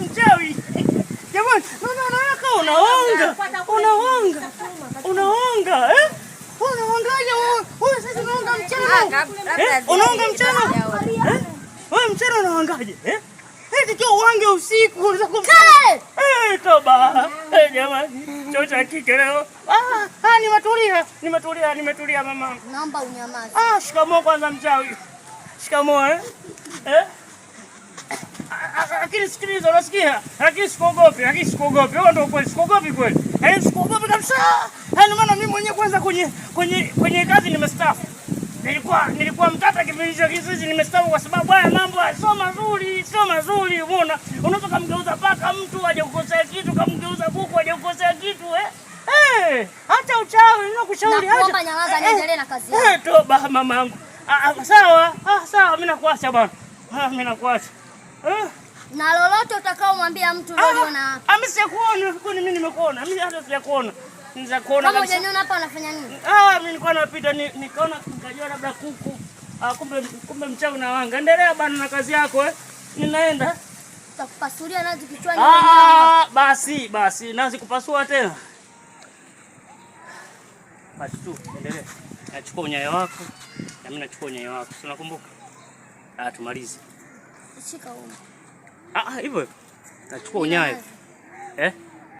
Mchawi jamani, naona unaonga, unaonga, unaonga eh? Unaongaje wewe? Sasa unaonga mchana eh? Unaonga mchana eh? Wewe mchana unaongaje eh? Eti tu uange usiku unaweza kum eh, toba eh, jamani, choo cha kike leo. Ah, ah, nimetulia, nimetulia, nimetulia mama. Naomba unyamaze. Ah, shikamoo kwanza mchawi. Shikamoo eh? Eh? Lakini sikiliza, unasikia? Lakini sikuogopi, lakini sikuogopi. Wewe ndio kweli, sikuogopi kweli. Yaani sikuogopi kabisa. Yaani maana mimi mwenyewe kwanza kwenye kazi nimestaafu. Nilikuwa mtata kipindi hicho, kizizi nimestaafu kwa sababu haya mambo sio mazuri, sio mazuri. Umeona? Unaweza kumgeuza paka mtu aje kukosea kitu, kumgeuza kuku aje kukosea kitu eh? Eh, hata uchawi ninakushauri hata. Nakuomba nyamaza, niendelee na kazi yangu. Eh, toba mamangu. Ah, sawa. Ah, sawa, mimi nakuacha bwana. Ah, mimi nakuacha. Eh. Na lolote utakaomwambia mtu uliona hapa. Ah, mimi sijakuona, kwani mimi nimekuona. Mimi hata sijakuona. Nizakuona kabisa. Kama hujaniona hapa unafanya nini? Ah, mimi nilikuwa napita nikaona nikajua labda kuku. Ah, kumbe mchawi na wanga. Endelea bana na kazi yako eh. Ninaenda. Nitakupasulia nazi kichwani. Ah, basi basi, nazi kupasua tena. Basi tu, endelea. Nachukua unyayo wako na mimi nachukua unyayo wako. Si unakumbuka? Ah, tumalize. Shika huo. Ah, hivyo hivyo. Nachukua unyayo. Eh?